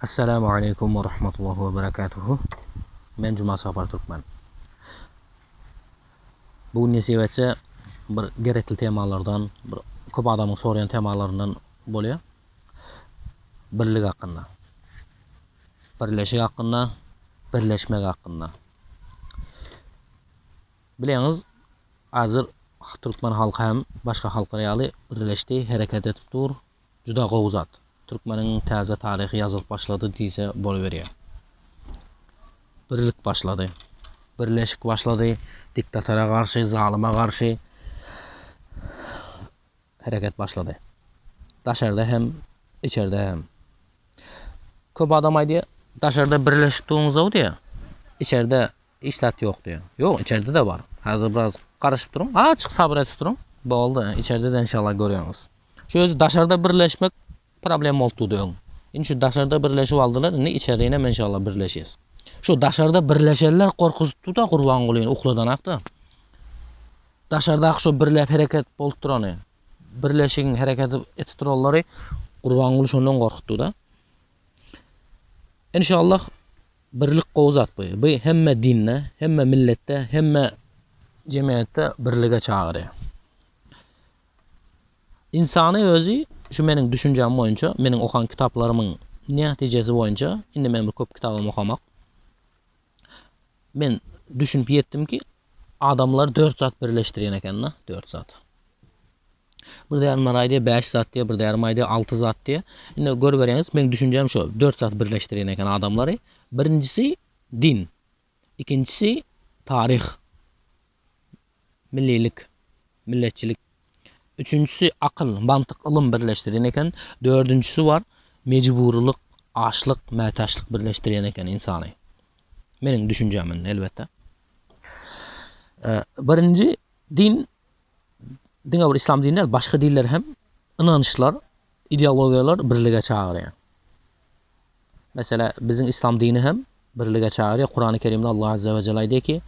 Assalamu aleýkum we rahmetullahi we berekatuhu. Men Juma Sapar Türkmen. Bu gün nesip etse bir gerekli temalardan, bir köp adamyň soraýan temalaryndan bolýar. Birlik hakynda. Birleşik hakynda, birleşmek hakynda. Bileňiz, hazir türkmen halky hem başga halklar ýaly birleşdi, hereket edip dur. Juda gowy zat. Türkmeniň täze taryhy ýazylyp başlady diýse boluberýär. Birlik başlady. Birleşik başlady. Diktatora garşy, zalyma garşy hereket başlady. Daşarda hem, içerde hem. Köp adam aýdýar, daşarda birleşik duruňyzow diýýär. Içerde Hiç zat ýok diýýär. Ýok, içerde-de bar. Häzir biraz garaşyp duruň. Azajyk sabyr edip duruň. Boldy. Içerde-de inşallah görýäňiz. Şu özi daşarda birleşmek problem bolup durdy öň. Indi şu daşarda birleşip aldylar, indi içerinem inşallah birleşýäs. Şu daşarda birleşenler gorkuzypdy-da Gurbangulyny ukladanakda. Daşardaky şu birläp hereket bolup durany, birleşigiň hereket etip duranlary Gurbanguly şondan gorkutdy-da. Inşallah Birlik gowy zat bu. Bu hemme dinde, hemme milletde, hemme jemgyýetde birlige çagyrýar. Ynsany özi şu meniň düşünjäm boýunça, meniň okan kitaplarymyň netijesi boýunça, indi men bir köp kitabam okamak. Men düşünip ýetdim ki, adamlary dört zat birleşdirýän eken-de, dört zat. Bir därim aýdýar bäş zat diýýär, bir därim aýdýar alty zat diýýär. Indi görüberýäňiz, meň düşünjäm şu, dört zat birleşdirýän eken adamlary. Birinjisi din, ikinjisi taryh, millilik, milletçilik. Üçünjisi akyl, mantyk, ylym birleşdirýän eken. Dördünjisi bar, mejburylyk, açlyk, mätäçlik birleşdirýän eken ynsany. Meniň düşünjäm indi elbetde. Birinji din diňe bir islam dini däl, başga dinler hem ynançlar, ideologiýalar birlige çagyrýar. Mesela biziň islam dini hem birlige çagyrýar. Kurany Kerimde Allah Azze we Celle aýdýar ki: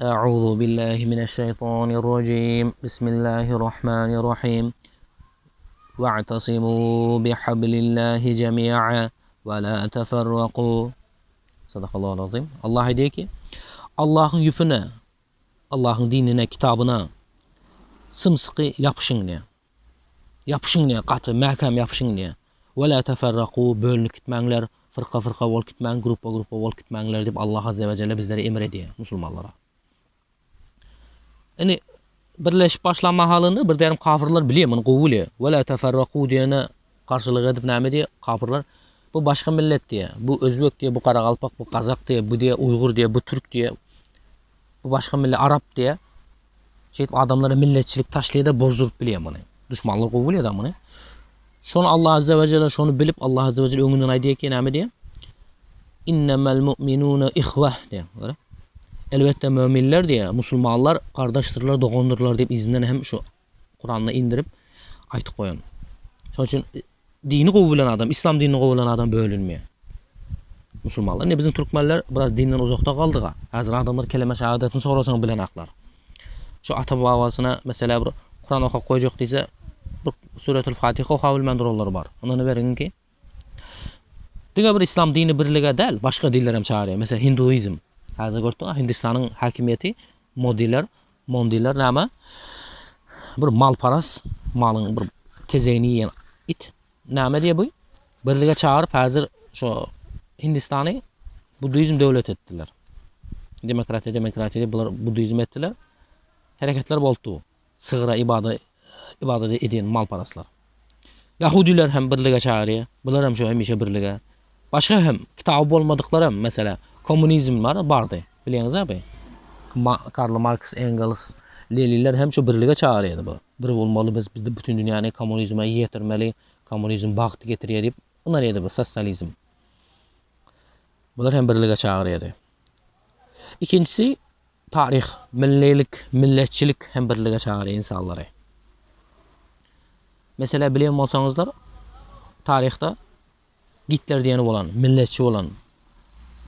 A'udhu billahi mineşşeýtanirrajim. Bismillahirrahmanirrahim. Wa'tasimu bihablillahi jemi'a we la teferraku. Sadakallahu azim. Allah aýdýar ki: Allahyň ýüpüne Allahyň dinine, kitabyna symsyky ýapyşyň diýýär. Ýapyşyň diýýär, gaty mäkäm ýapyşyň diýýär. Ve la teferraku, bölünip gitmäňler, fyrka-fyrka bolup gitmäň, gruppa-gruppa bolup gitmäňler diýip Allah Azze we Jelle bizlere emr edýär, musulmanlara. Indi birleşip başlan mahalynda bir därim kafirler bilýär, muny gowy bilýär. Ve la teferraku diýene garşylyk edip näme diýýär? Kafirler bu başga millet diýýär. Bu özbek diýýär, bu garagalpak, bu gazak diýýär, bu diýýär uýgur diýýär, bu türk diýýär. Bu başga millet arap diýýär. Şeýdip adamlara milletçilik taşlaýar-da bozduryp bilýär muny. Duşmanlar gowy bilýär-de muny. Şony Allah Azze we Jelle şony bilip Allah Azze we Jelle öňünden aýdýar ki näme diýýär? Innemel mu'minuna ihweh diýýär. Görä. Elbetde möminler diýýär, musulmanlar gardaşdyrlar, dogandyrlar diýip yzyndan hem şu Kuranda indirip aýtyp goýan. Şonuň üçin dini gowy bilen adam, islam dinini gowy bilen adam bölünmeýär. Musulmanlar. Indi biziň türkmenler biraz dinden uzakda galdyga. Häzir adamlar keleme şahadatyny sorasaň bilenaklar. Şu ata babasyna mesela bir Kuran okap goýjak diýse, bir Suretul Fatiha okap bilmän duranlar bar. Ondan bergin ki Diňe bir islam dini birlige däl, başga dinler hem çagyrýar. Mesela hinduizm. Häzir gördüň, Hindistanyň häkimiýeti Modiler Mondiler näme? Bir malparaz, malyň bir tezegini iýen it. Näme diýe bu? Birlige çagyryp häzir şo Hindistany budizm döwleti etdiler. Demokratiýa, demokratiýa diýip bular budizm etdiler. Hereketler bolupdy bu. Sygra ibada ibadat edýän malparaslar. Ýahudiler hem birlige çagyrýar. Bular hem şo hemişe birlige. Başga hem kitaby bolmadyklar hem mesela kommunizm bar bardy. Bilýäňiz abi. Karl Marks, Engels, Leninler hem şu birlige çagyrýardy bu. Bir bolmaly biz bizde bütün dünýäni kommunizme ýetirmeli. Kommunizm bagty getirýär diýip ynanýardy bu sosializm. Bular hem birlige çagyrýardy. Ikinjisi taryh, millilik, milletçilik hem birlige çagyrýar insanlary. Mesela bilýän bolsaňyzlar, taryhda Gitler diýeni bolan, milletçi bolan,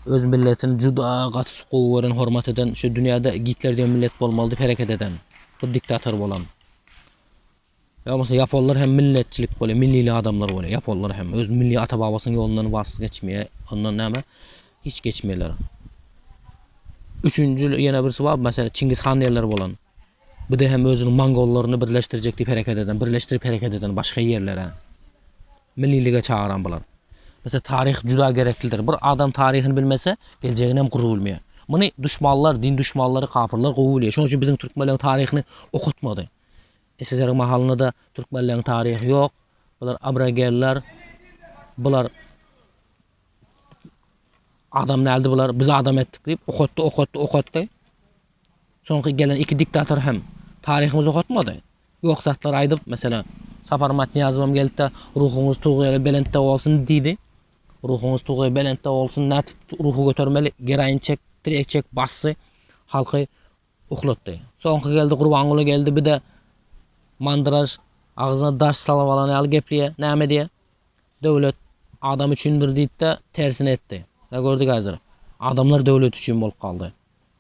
öz milletini juda gaty gowy gören, hormat eden, şu dünýäde Gitler diýen millet bolmaly diýip hereket eden bir diktator bolan. Ýa bolmasa ýaponlar hem milletçilik bolýar, millili adamlar bolýar. Ýaponlar hem öz milli ata-babasynyň ýolundan was geçmeýär. Ondan näme? Hiç geçmeýärler. Üçünji ýene birisi bar, meselem Çingiz han diýenler bolan. Bu da hem özüniň mongollaryny birleşdirjek diýip hereket eden, birleşdirip hereket eden başga ýerlere. Millilige çagyran bular. Mesela taryh juda gereklidir. Bir adam taryhyny bilmese, geljegini hem gurup bilmeýär. Muny duşmanlar, din duşmanlary, kapyrlar gowy bilýär. Şonuň üçin biziň türkmenleriň taryhyny okatmady. SSR-iň mahalynda-da türkmenleriň taryhy ýok. Bular abragerler. Bular adam däldi bular, biz adam etdik diýip okatdy, okatdy, okatdy. Soňky gelen iki diktator hem taryhymyzy okatmady. Ýok zatlar aýdyp, meselem, Saparmyrat Nyýazowam geldi-de, ruhuňyz tugýaly belentde bolsun diýdi. Ruhuňyz tugýa belentde bolsun, nädip ruhy götermeli, geraýyn çek, tirek çek, basdy, halky uklatdy. Soňky geldi Gurbanguly geldi, bir-de mandraž, agzyna daş salyp alan ýaly gepleýär. Näme diýýär? Döwlet adam üçindir diýdi-de, tersini etdi. Ine gördük häzir. Adamlar döwlet üçin bolup galdy.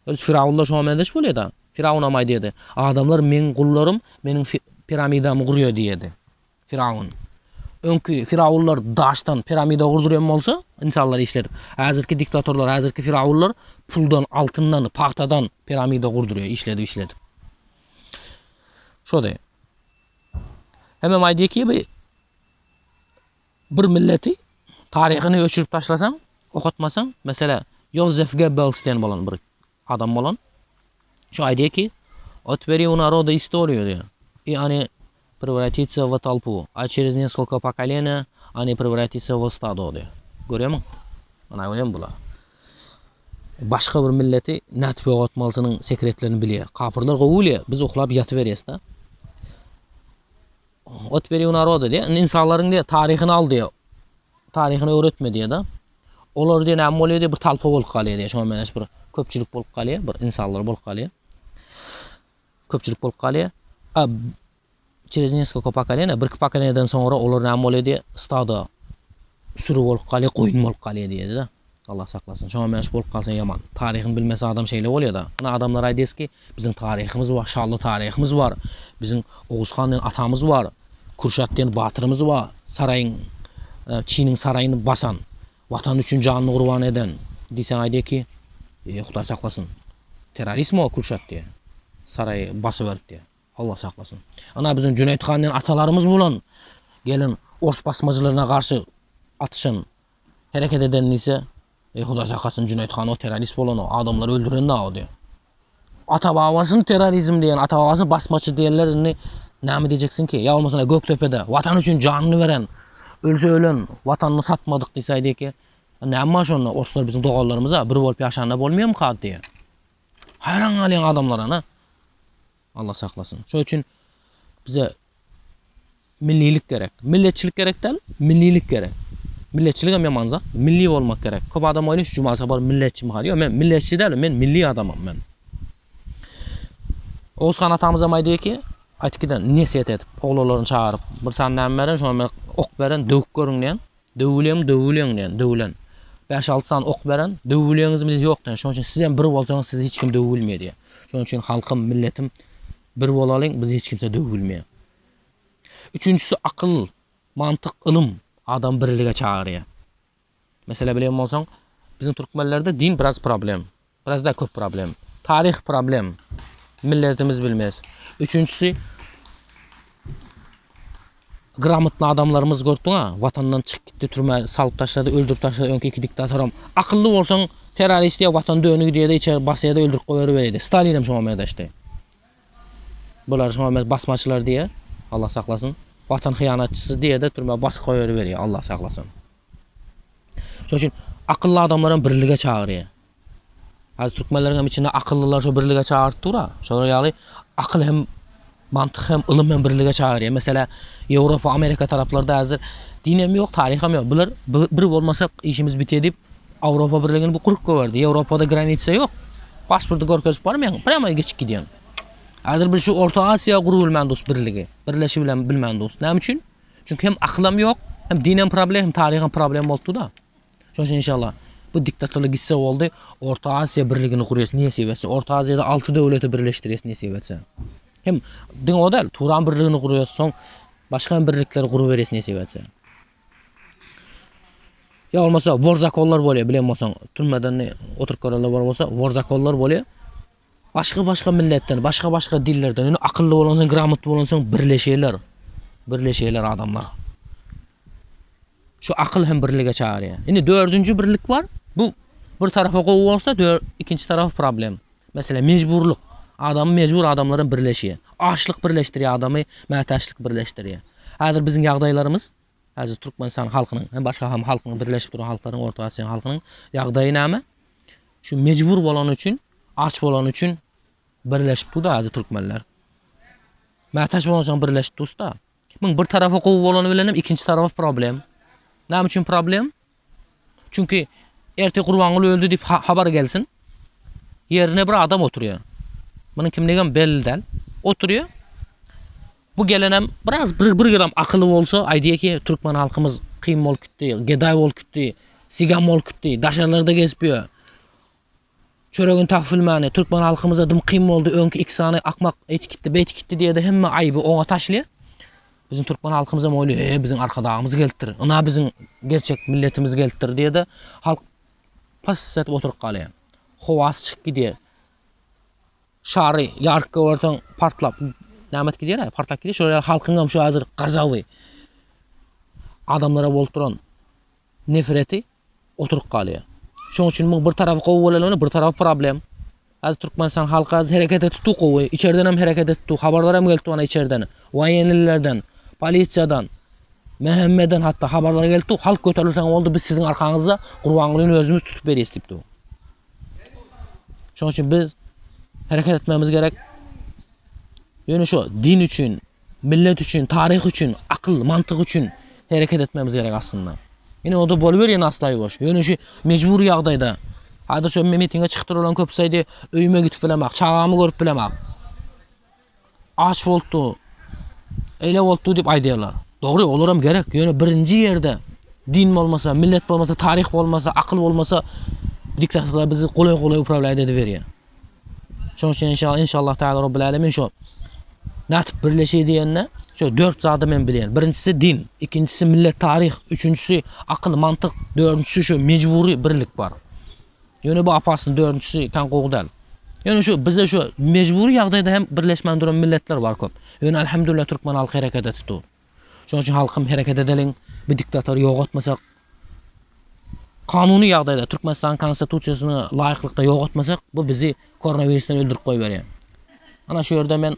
Öz Firawunlar şoňa meňzeş bolýar-da. Firawunam aýdýardy, Adamlar meň gullarym, meniň piramidamy gurýar diýýärdi. Firawun. Öňki firawunlar daşdan piramida gurdurýan bolsa, ynsanlary işledip, häzirki diktatorlar, häzirki firawunlar puldan, altyndan, pagtadan piramida gurdurýar, işledip, işledip. Şody. Hemem aýdýar ki, bu bir milleti taryhyny öçürip taşlasaň, okatmasaň, meselä, Ýozef Gebbels diýen bolan bir adam bolan. Şu aýdýar ki, Otberi u naroda istoriýu diýýär. I oni prewratitsa w tolpu, a çerez neskolko pokoleniýa oni prewratitsa w stado diýýär. Görýärmiň? Ana görýärmi bular? Başga bir milleti nädip ýogatmalysynyň sekretlerini bilýär. Kapyrlar gowy bilýär. Biz uklap ýatyberýäs-de. Otberi u naroda diýýär. Indi ynsanlaryň diýýär taryhyny al diýýär. Taryhyny öwretme diýýär-de. Olar diýýär näme bolýar diýýär, bir talpa bolup galýar diýýär. Şoňa meňzeş bir köpçülik bolup galýar, bir ynsanlar bolup galýar. Köpçülik bolup galýar. A через несколько поколения, birki pokoleniýadan soňra olar näme bolýar diýýär, stado süri bolup galýar, goýun bolup galýar diýýär-de. Allah saklasyn. Şoňa meňzeş bolup galsa ýaman. Taryhyny bilmese adam şeýle bolýar-da. Ine adamlar aýdýas ki, biziň taryhymyz bar, şanly taryhymyz bar. Biziň Oguz han diýen atamyz bar. Kürşat diýen batyrymyz bar. Saraýyň, e, Çiniň saraýyny basan, watan üçin janyny gurban eden diýseň aýdýar ki, e, Hudaý saklasyn. Terroristmi o Kürşat diýýär. Saraýy basyberdi diýýär. Allah saklasyn. Ana biziň Jüneýt han diýen atalarymyz bolan gelen ors basmajylaryna garşy atyşan Hereket eden diýse, Eý Hudaý saklasyn Jüneýt han o terrorist bolan o, adamlary öldüren da o diýen. Ata-babasyny terrorizm diýen, ata-babasyny basmaçy diýenler indi näme diýjeksin ki? Ýa bolmasa Gökdepede watan üçin janyny beren, ölse ölen, watanyny satmadyk diýse aýdýar ki, näme bar şonda, orslar biziň doganlarymyz-a, bir bolup ýaşanda bolmaýarmyka diýýär. Haýran galýaň adamlara, na? Allah saklasyn. Şonuň üçin bize millilik gerek. Milletçilik gerek däl, millilik gerek. Milletçilik hem ýaman zat, milli bolmak gerek. Köp adam oýlaýar, şu Juma Sapar milletçimi hany? Ýok, men milletçi däl, men milli adamam men. Oguz han atamyz hem aýdýar ki, aýtyp giden, nesihat edip, oglanlaryny çagyryp, bir sany näme beren, şoňa men ok beren, döwüp görüň diýen. Döwüleň, döwüleň diýen, döwülen. Bäş-alty sany ok beren, döwüleňizmi diýse, ýok diýen. Şonuň üçin siz hem bir bolsaňyz, sizi hiç kim döwüp bilmeýär diýen. Şonuň üçin halkym, milletim bir bolalyň, bizi hiç kimse döwüp bilmeýär. Üçünjisi akyl, mantyk, ylym adamy birlige çagyrýar. Mesele bilýän bolsaň, biziň türkmenlerde din biraz problem. Biraz da köp problem. Taryh problem. Milletimiz bilmez. Üçünjisi gramotly adamlarymyz gördüň-a, watandan çykyp gitdi, türmä salyp taşlady, öldürip taşlady öňki iki diktatoram. Akylly bolsaň, terrorist diýe, watan dönügi diýe-de içeri basýa-da öldürip goýberýärdi. Stalinem şoňa meňzeşdi. Bular şoňa meňzeş basmaçylar diýe, Allah saklasyn. Watan hyýanatçysy diýe-de türmä basyp goýberýär, Allah saklasyn. Şonuň üçin akylly adamlaram birlige çagyrýar. Häzir türkmenleriň hem içinde akyllylar şo birlige çagyryp dur-a. Şolar ýaly akyl hem mantyk hem ylym hem birlige çagyrýar. Meselä Ýewropa, Amerika taraplarda häzir din hem ýok, taryh hem ýok. Bular bir bolmasak işimiz bitýär diýip Awropa birligini bu gurup goýberdi. Ýewropada granitsa ýok. Pasporty görkezip barmaýaň, prýamo geçip gidýäň. Häzir biz şu Orta Aziýa gurup bilmän durus birligi. Birleşip bilmän durus. Näme üçin? Çünki hem akylam ýok, hem dinem problem, hem taryham problem bolupdy-da. Şonuň üçin inşallah bu diktatorlyk gitse boldy, Orta Aziýa birligini gurýas nesip etse. Orta Aziýada 6 döwleti birleşdirýäs nesip etse. Hem diňe o däl, Turan birligini gurýas, soň Başga hem birlikleri guruberýäs nesip etse. Ýa bolmasa worzakollar bolýar, bilen bolsaň, türmeden oturyp görenler bar bolsa, worzakollar bolýar. Başga-başga milletden, başga-başga dillerden, ýöne akylly bolansoň, gramotly bolansoň birleşýärler. Birleşýärler adamlar. Şu akyl hem birlige çagyrýar. Indi dördünji birlik bar. Bu bir tarapa gowy bolsa, dör, ikinji tarapy problem. Meselem, mejburlyk. Adamy mejbur adamlar hem birleşýär. Açlyk birleşdirýär adamy, mätäçlik birleşdirýär. Häzir biziň ýagdaýlarymyz, häzir Türkmenistan halkynyň hem başga hem halkyň birleşip duran halklaryň, Orta Aziýanyň halkynyň ýagdaýy näme? Şu mejbur bolany üçin, aç bolany üçin birleşip dur-da häzir türkmenler. Mätäç bolansoň birleşip durus-da. Muň bir tarapy gowy bolany bilen hem ikinji tarapy problem. Näme üçin problem? Çünki erte Gurbanguly öldü diýip habar gelsin. Ýerine bir adam oturýar. Munuň kimligem belli däl. Oturýar. Bu gelenem biraz bir, bir gram akyly bolsa aýdýar ki, türkmen halkymyz kyn bolup gitdi, gedaý bolup gitdi, sigam bolup gitdi, daşarlarda gezip ýör. Çöregini tapyp bilmäni, türkmen halkymyza dym kyn boldy, öňki iki sany akmak eýtip gitdi, beýtip gitdi diýede hemme aýby oňa taşlaýar. Biziň türkmen halkymyz hem oýlaýar, e, biziň arkadagymyz gelipdir, ynha biziň gerçek milletimiz gelipdir diýede halk pys edip oturyp galýar. Howasy çykyp gidýär. Şary ýaryp goýberseň partlap näme edip gidýär, partlap gidýär. Şol ýaly halkyň hem şu häzir gazaby adamlara bolup duran nefreti oturyp galýar. Şonuň üçin muň bir tarapy gowy bolan bir tarapy problem. Häzir Türkmenistan halky häzir hereket etdi gowy. Içerden hem hereket etdi. Habarlar hem geldi ona içerden. Waýenlilerden, polisiýadan, MHM-den hatda habarlar geldi. Halk göterilseň boldy, biz siziň arkaňyzda Gurbangulyny özümiz tutup berýäs diýipdi. Şonuň üçin biz hereket etmemiz gerek. Ýöne şu din üçin, millet üçin, taryh üçin, akyl, mantyk üçin hereket etmemiz gerek aslynda. Ýene o da boluberýän asla ýuwaş. Ýöne şu mejbur ýagdaýda. Häzir şu mitinge çykdyr olan köp saýdy, öýüme gidip bilemak, çagamy görüp bilemak. Aç bolupdy. Eýle bolupdy diýip aýdýarlar. Dogry, olar hem gerek. Ýöne birinji ýerde din bolmasa, millet bolmasa, taryh bolmasa, akyl bolmasa diktatorlar bizi golaý-golaý upravlýat ediberýär. Şonuň üçin inşallah, inşallah Taala Robbil Alemin şu nätip birleşi diýende şu dört zady men bilýän. Birinjisi din, ikinjisi millet, taryh, üçünjisi akyl, mantyk, dördünjisi şu mejbury birlik bar. Ýöne bu apasny dördünjisi kan gowy däl. Ýöne şu bize şu mejbury ýagdaýda hem birleşmän duran milletler bar köp. Ýöne elhamdülillah türkmen halky hereket edip dur. Şonuň üçin halkym hereket edeliň, bu diktatory ýok etmesek, kanuny ýagdaýda Türkmenistanyň konstitusiýasyna laýyklykda ýok etmesek, bu bizi koronawirusdan öldürip goýberýär. Ana şu ýerde men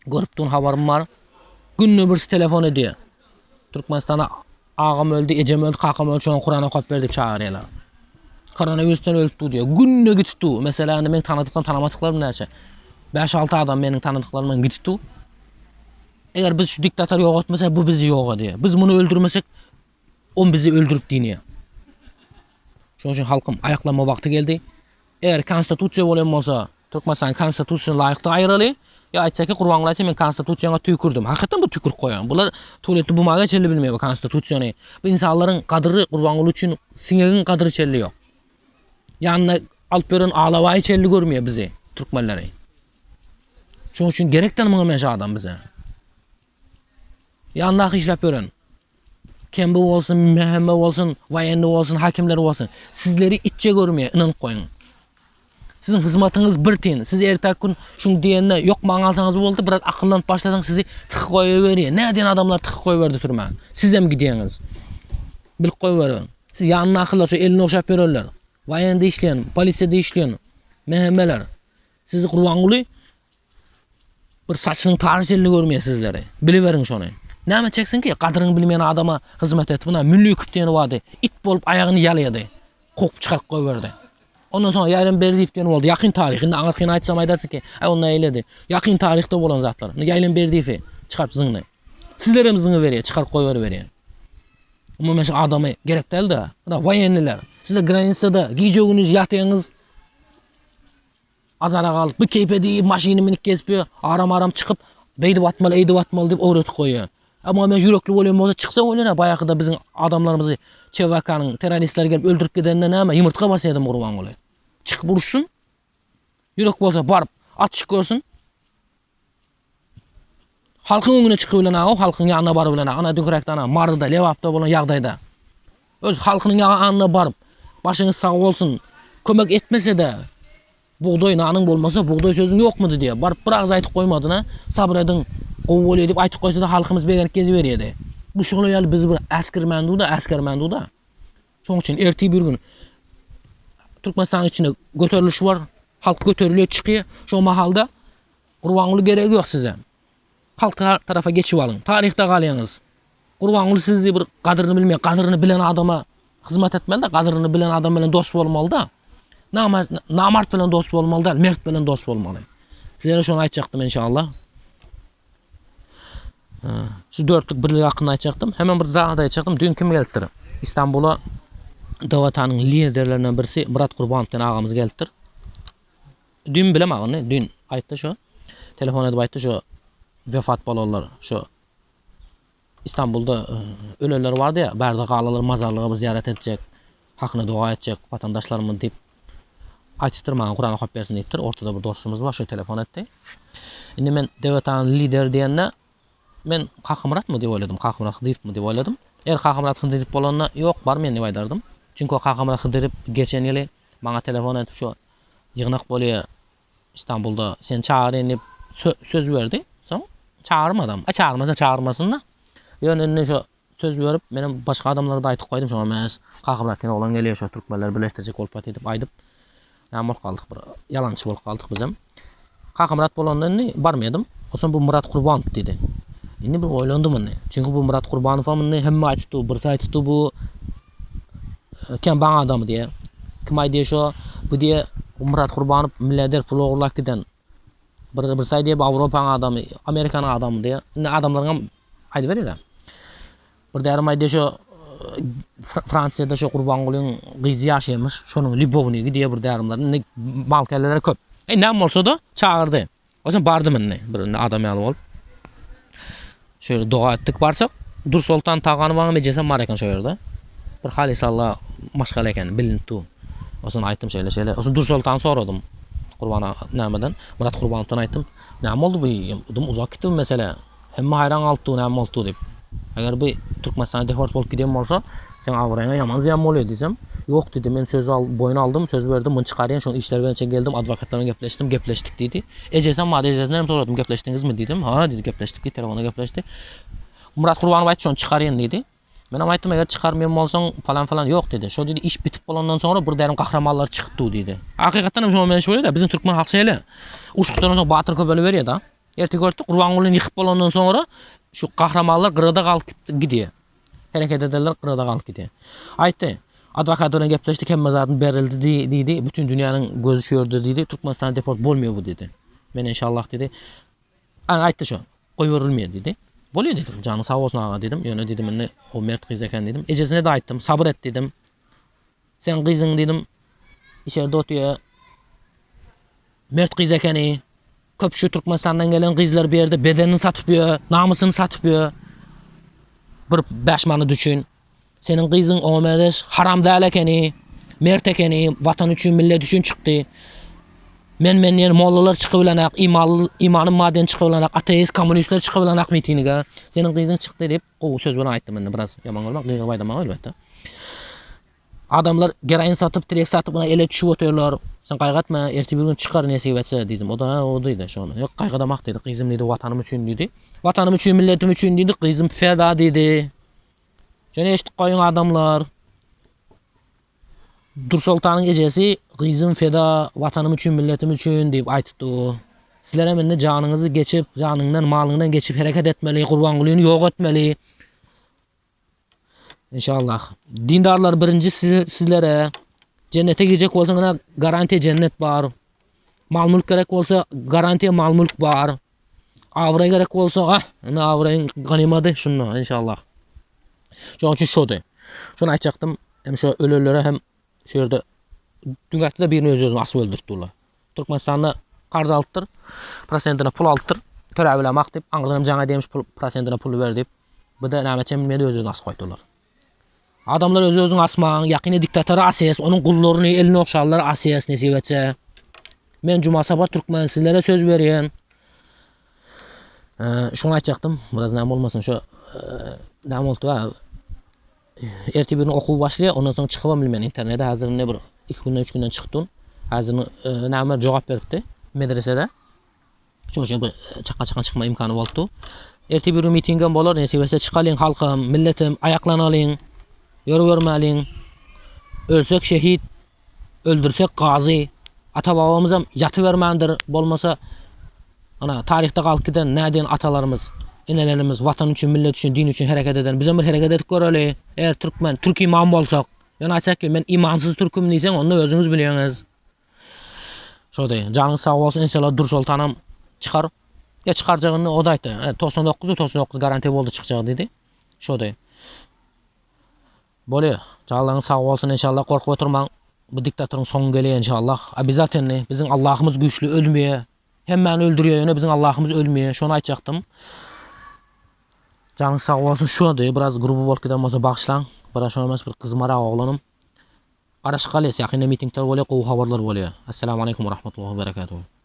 görüp duran habarym bar. Günde birisi telefon edýär. Türkmenistana agam öldi, ejem öldi, kakam öldi, şoňa Kuran okap ber diýip çagyrýarlar. Koronawirusdan ölüpdi diýýär. Günde gitip dur. Mesela indi men tanadyklarym, tanamadyklarym näçe? 5-6 adam meniň tanadyklarym gitip dur. Eger biz şu diktatory ýok etmesek, bu bizi ýok edýär. Biz muny öldürmesek, on bizi öldürip diýýär. Şonuň üçin halkym aýaklanma wagty geldi. Eger konstitusiýa bolan bolsa, Türkmenistan konstitusiýasyna laýykda aýyraly. Ýa aýtsa ki Gurbanguly aýtsa men konstitusiýaňa tüýkürdim. Hakykatdan bu tüýkürip goýan. Bular tualetde bumaga çenli bilmeýär bu konstitusiýany. Bu insanlaryň gadyry Gurbanguly üçin siňegiň gadyry çenli ýok. Ýanyna alyp ýören alabaýy çenli görmeýär bizi, türkmenleri. Şonuň üçin gerekden muňa men şu adam bize. Ýandaky işläp ýören. Kembi bolsun, MHM bolsun, waýenni bolsun, hakimler bolsun. Sizleri itçe görmeýär, ynanyp goýuň. Siziň hyzmatyňyz bir tin. Siz ertäki gün şuň diýenine ýok maňa alsaňyz boldy, biraz akyllanyp başlasaň sizi tykyp goýaberýär. Nädýän adamlar tykyp goýberdi türmä. Siz hem gidýäňiz. Bilip goýberiň. Siz ýanyndakylar şu elini ogşap ýörenler. Waýende işleýän, polisiýada işleýän MHM-ler. Sizi Gurbanguly bir saçynyň tary çenli görmeýär sizleri. Biliberiň şony. Näme etjeksin ki, gadyryňy bilmeýän adama hyzmat etip, ynha Mülliýekow diýen bardy, it bolup aýagyny ýalaýady. Kowup çykaryp goýberdi. Ondan soň Ýaýram Berdiýew diýen boldy. Ýakyn taryh. Indi aňyrkyny aýtsam aýdarsyň ki, aý onda eýledi. Ýakyn taryhda bolan zatlar. Indi Ýaýram Berdiýewi çykaryp zyňdy. Sizlerem zyňyberýär, çykaryp goýberiberýär. Umuman şu adamy gerek däl-de. Ynha waýenliler. Sizler granisada gije-gündiz ýatýaňyz. Azara galyp, bu keýpe diýip, maşyny minip gezip ýör, aram-aram çykyp, beýdip atmaly, eýdip atmaly diýip öwretip goýýar. Emma men ýürekli bolýan bolsa çyksa bolýar, baýakyda biziň adamlarymyzy ÇVK-nyň terroristleri gelip öldürip gidende näme, ýumurtga basýardym Gurbanguly. Çykyp uruşsyn. Ýürek bolsa baryp, atyşyp görsün. Halkyň öňüne çykyp bilenok, halkyň ýanyna baryp bilenok. Ana düňkiräkde ana Maryda, Lebapda bolan ýagdaýda. Öz halkynyň ýanyna baryp, başyňyz sag bolsun, kömek etmese-de, bugdaý nanyň bolmasa, bugdaý sözüň ýokmudy diýip, baryp bir agyz aýtyp goýmadyna, sabyr ediň, gowy bolýar diýip aýtyp goýsa-da halkymyz begenip geziberýärdi. Bu şuňa ýaly bizi bir äsgermändu-da, äsgermändu-da. Şonuň üçin ertir bir gün Türkmenistanyň içinde göteriliş bar, halk göterilýär, çykýar. Şo mahalda Gurbanguly geregi ýok size. Halk tarapa geçip alyň. Taryhda galýaňyz. Gurbanguly sizi bir gadyryny bilmeýär. Gadyryny bilen adama hyzmat etmeli-de, gadyryny bilen adam bilen dost bolmaly-da. Namart, namart bilen dost bolmaly däl, mert bilen dost bolmaly. Sizlere şony aýtjakdym inşallah. Şu dörtlük birlik hakynda aýtjakdym. Hemen bir zat aýtjakdym. Dün kim gelipdir? Istanbula DWT-nyň liderlerinden birisi Murat Gurbanow diýen agamyz gelipdir. Dün bilemok ony. Dün aýtdy şo. Telefon edip aýtdy şo wefat bolanlar şo Istanbulda e, ölenler bardy ya, bärde galanlar mazarlyga bir ziýaret etjek, hakyna doga etjek watandaşlarymyz diýip aýtypdyr maňa Kuran okap bersin diýipdir. Ortada bir dostumyz bar, şo telefon etdi. Indi men DWT-nyň lideri diýende men Kakamyratmy diýip oýladym, Kakamyrat Hydyrowymy diýip oýladym. Eger Kakamyrat Hydyrow bolanda, ýok, barmaýyn diýip aýdardym. Çünki o Kakamyrat Hydyrow geçen ýyly maňa telefon edip şo ýygnak bolýa Istanbulda seni çagyryn diýip söz berdi. Soň çagyrmadam. A çagyrmasa çagyrmasyn-da. Ýöne indi şo söz berip, menem başga adamlara-da aýtyp goýdum şoňa mes Kakamyrat diýen oglan gelýär şo türkmenleri birleşdirjek bolup ýatyr diýip aýdyp näme bolup galdyk bir ýalançy bolup galdyk bizem. Kakamyrat bolanda indi barmadym. Onsoň bu Myrat Gurbanow diýdi. Indi bir oýlandym indi. Çünki bu Myrat Gurbanowam indi hemme aýtypdy, birisi aýtypdy bu Kembaň adamy diýe. Kim aýdýar şo, bu diýe Myrat Gurbanow milliarder pul ogurlap giden. Bir birisi aýdýar bu Awropaň adamy, Amerikanyň adamy diýe. Indi adamlaryň hem aýdyberýär. Bir därim aýdýar şo Fransiýada şo Gurbangulyň gyzy ýaşaýarmyş, şonuň lýubownigi diýe bir därimler. Indi mal kelleler köp. E näme bolsa-da çagyrdy. Oňa bardym indi, bir indi adam ýaly bolup. Şöyle doga etdik barsak, Dursoltan Taganowaň ejesem bar eken şo ýerde. Bir halysalla maşgala eken, bilinip dur. Onsoň aýtdym şeýle şeýle. Onsoň Dursoltany soradym. Gurban nämeden? Myrat Gurbanowdan aýtdym. Näme boldy bu? Dym uzak gitdi bu mesele. Hemme haýran galypdy näme boldy diýip. Eger bu Türkmenistana deport bolup giden bolsa, seň abraýyňa ýaman zyýan bolýar diýsem, ýok diýdi, men söz al, boýun aldym, söz berdim, muny çykarýan, şoň işleri boýunça geldim, adwokatlar bilen gepleşdim, gepleşdik diýdi. Ejesem bardy, ejesinden hem soradym, gepleşdiňizmi diýdim. Ha diýdi, gepleşdik diýdi, telefonda gepleşdi. Myrat Gurbanow aýtdy, şony çykarýan diýdi. Men hem aýtdym, eger çykarmaýan bolsaň, falan falan ýok diýdi. Şo diýdi, iş bitip bolandan soňra bir därim gahrymanlar çykypdy diýdi. Hakykatdan hem şoňa meňzeş bolýar-da, biziň türkmen halky şeýle. Uruş gutarandan soň batyr köpeliberýär-de. Erte görtdük, Gurbangulyny ýykyp bolandan soňra şu gahrymanlar gyrada galyp gidýär. Hereket edenler gyrada galyp gidýär. Aýtdy, adwokat bilen gepleşdik, hemme zadyň berildi diýdi, bütün dünýäniň gözi şu ýerde diýdi, Türkmenistana deport bolmaýar bu diýdi. Men inşallah diýdi. Ana aýtdy şo, goýberilmeýär diýdi. Bolýar diýdim, janyň sag bolsun aga diýdim, ýöne diýdim indi o mert gyz eken diýdim. Ejesine-de aýtdym, sabyr et diýdim. Seň gyzyň diýdim, içerde otyr. Mert gyz ekeni. Köp şu Türkmenistandan gelen gyzlar bu ýerde bedenini satyp ýör, namysyny satyp ýör. Bir 5 manat üçin. Seniň gyzyň oňa meňzeş haram däl ekeni. Mert ekeni, watan üçin, millet üçin çykdy. Men men diýen mollalar çykyp bilenak, imanly, imanym maden çykyp bilenak, ateist, kommunistler çykyp bilenak mitinge. Seniň gyzyň çykdy diýip, gowy söz bilen aýtdym indi biraz ýaman bolma, gygyryp aýdamok elbetde. Adamlar geroin satyp, trek satyp, buna ele düşüp otyrlar. Sen gaýgy etme, ertir bir gün çykar nesip etse diýdim. O da o diýdi şony. Ýok, gaýgy edemak diýdi. Gyzym diýdi, watanym üçin diýdi. Watanym üçin, milletim üçin diýdi. Gyzym feda diýdi. Şony eşidip goýuň adamlar. Dursoltanyň ejesi gyzym feda, watanym üçin, milletim üçin diýip aýtypdy. Sizler hem indi janyňyzy geçip, janyňdan, malyňdan geçip hereket etmeli, Gurbangulyny ýok etmeli. Inşallah. Dindarlar birinji sizlere cennete girjek bolsaňyz garantiýa cennet bar. Mal mülk gerek bolsa garantiýa mal mülk bar. Abraý gerek bolsa ah, ine abraýyň ganymady şunda inşallah. Şonuň üçin şody. Şony aýtjakdym. Hem şo ölenlere hem şu ýerde dünýäde birini öz-özüni asyp öldürtdiler. Türkmenistanda karz alypdyr. Prosentine pul alypdyr. Töläp bilemak diýip, aňyrdan hem jaňa diýmiş pul prosentine puly ber diýip. Bu da näme etjegini bilmedi öz-özüni asyp goýdular. Adamlar öz-özüni asmaň, ýakyny diktatory asýas, onuň gullaryny, elini okşanlary asýas nesip etse. Men Juma Sapar Türkmen sizlere söz berýän. Şuny aýtjakdym, biraz näme bolmasyn şu näme boldy Ertir birin okuw başlaýar, ondan soň çykybam bilmen internete. Häzir indi bir 2 günden, 3 günden çykdym. Häzir näme jogap beripdi medresede. Şoň üçin bir çaka-çaka çykma imkany bolupdy. Ertir bir mitingem bolar, nesip etse çykalyň halkam, milletim, aýaklanalyň, ýörübermäliň. Ölsek şehit, öldürsek gazy. Ata-babamyzam ýatybermändir, bolmasa ana taryhda galyp giden näden atalarymyz, enelerimiz watan üçin, millet üçin, din üçin hereket eden. Bizem bir hereket edip göreli. Eger türkmen, türk iman bolsak. Ýöne aýtsak ki, men imansyz türküm diýseň, onda özüňiz bilýäňiz. Şo deý. Janyňyz sag bolsun, inşallah Dursoltanam çykar. Ýa çykarjagyny o da aýtdy. 99 99 garantiýa boldy çykjagy diýdi. Şo deý. Bolýa. Janlaryňyz sag bolsun inşallah gorkup oturmaň. Bu diktatoryň soňy gelýär inşallah. Obязательny. Biziň Allahymyz güýçli ölmeýär. Hemmäni öldürýär ýöne biziň Allahymyz ölmeýär. Şony aýtjakdym. Janyňyz sag bolsun. Şo deý. Biraz gruby bolup giden bolsa bagyşlaň. Biraz şo emes bir gyzmarak oglanym. Garaşyp galýas. Ýakynda mitingler bolýar, gowy habarlar bolýar. Assalamu aleýkum we rahmetullahi we berekatuhu.